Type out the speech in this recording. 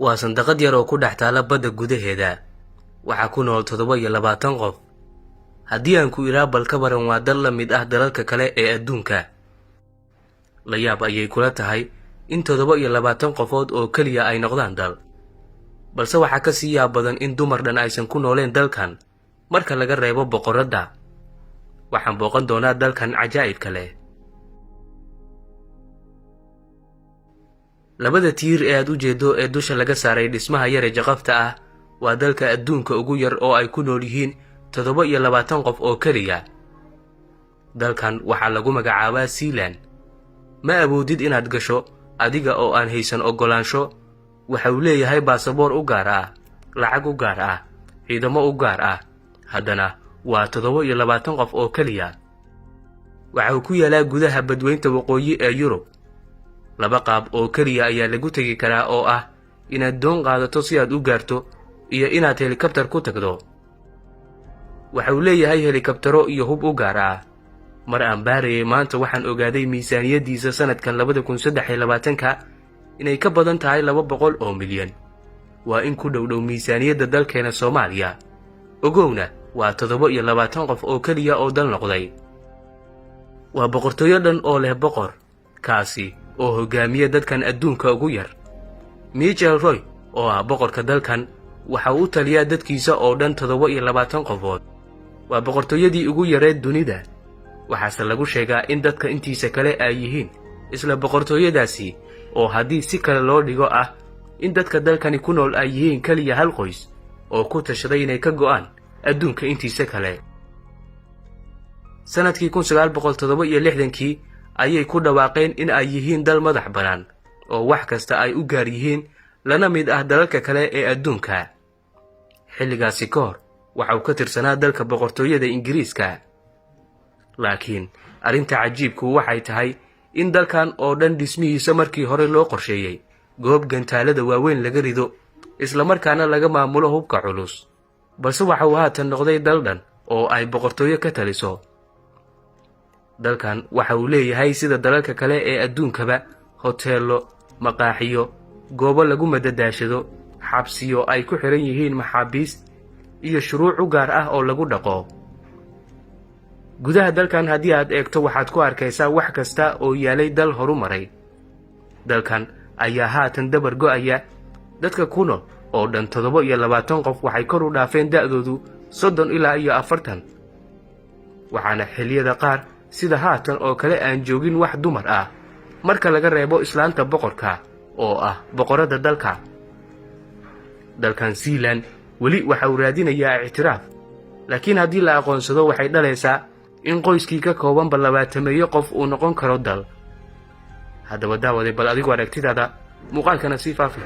Waa sandaqad yar oo ku dhex taala badda gudaheeda. Waxaa ku nool 27 qof. Haddii aan ku iraa bal ka baran, waa dal la mid ah dalalka kale ee adduunka. La yaab ayay kula tahay in 27 qofood oo keliya ay noqdaan dal, balse waxaa ka sii yaab badan in dumar dhan aysan ku nooleen dalkan, marka laga reebo boqoradda. Waxaan booqan doonaa dalkan cajaa'ibka leh. Labada tiir ee aad u jeeddo ee dusha laga saaray dhismaha yare jaqafta ah waa dalka adduunka ugu yar oo ay ku nool yihiin 27 qof oo keliya. Dalkan waxaa lagu magacaabaa Sealand. Ma awoodid inaad gasho adiga oo aan haysan oggolaansho. Waxa uu leeyahay baasaboor u gaar ah, lacag u gaar ah, ciidamo u gaar ah. Haddana waa 27 qof oo keliya. Waxa uu ku yaalaa gudaha badweynta waqooyi ee Yurub. Laba qaab oo keliya ayaa lagu tegi karaa, oo ah inaad doon qaadato si aad u gaarto iyo inaad helikabtar ku tagdo. Waxa uu leeyahay helikabtaro iyo hub u gaar ah. Mar aan baarayay maanta, waxaan ogaaday miisaaniyaddiisa sannadkan 2023-ka inay ka badan tahay 200 oo milyan. Waa in ku dhow dhow miisaaniyadda dalkeena Soomaaliya. Ogowna, waa 27 qof oo keliya oo dal noqday. Waa boqortooyo dhan oo leh boqor, kaasi oo hoggaamiya dadkan adduunka ugu yar. Michael Roy oo ah boqorka dalkan waxa uu u taliyaa dadkiisa oo dhan 27 qofood. Waa boqortooyadii ugu yareed dunida. Waxaase lagu sheegaa in dadka intiisa kale ay yihiin isla boqortooyadaasi, oo haddii si kale loo dhigo ah in dadka dalkani ku nool ay yihiin keliya hal qoys oo ku tashaday inay ka go'aan adduunka intiisa kale. Sannadkii 1967-kii ayay ku dhawaaqeen in ay yihiin dal madax bannaan oo wax kasta ay u gaar yihiin, lana mid ah dalalka kale ee adduunka. Xilligaasi ka hor waxa uu ka tirsanaa dalka Boqortooyada Ingiriiska. Laakiin arrinta cajiibku waxay tahay in dalkan oo dhan dhismihiisa markii hore loo qorsheeyey goob gantaalada waaweyn laga rido, islamarkaana laga maamulo hubka culus, balse waxa uu haatan noqday dal dhan oo ay boqortooyo ka taliso. Dalkan waxa uu leeyahay, sida dalalka kale ee adduunkaba, hoteello, maqaaxiyo, goobo lagu madadaashado, xabsiyo ay ku xidhan yihiin maxaabiis iyo shuruuc u gaar ah oo lagu dhaqo. Gudaha dalkan haddii aad eegto, waxaad ku arkaysaa wax kasta oo yaalay dal horu maray. Dalkan ayaa haatan dabar go'aya. Dadka ku nool oo dhan 27 qof waxay kor u dhaafeen da'doodu 30 ilaa iyo 40, waxaana xilliyada qaar, sida haatan oo kale, aan joogin wax dumar ah, marka laga reebo islaanta boqorka oo ah boqoradda dalka. Dalkan Sealand weli waxa uu raadinayaa ictiraaf, laakiin haddii la aqoonsado, waxay dhalaysaa in qoyskii ka koobanba 20-meeyo qof uu noqon karo dal. Haddaba daawade, bal adigu aragtidaada muuqaalkana sii faafi.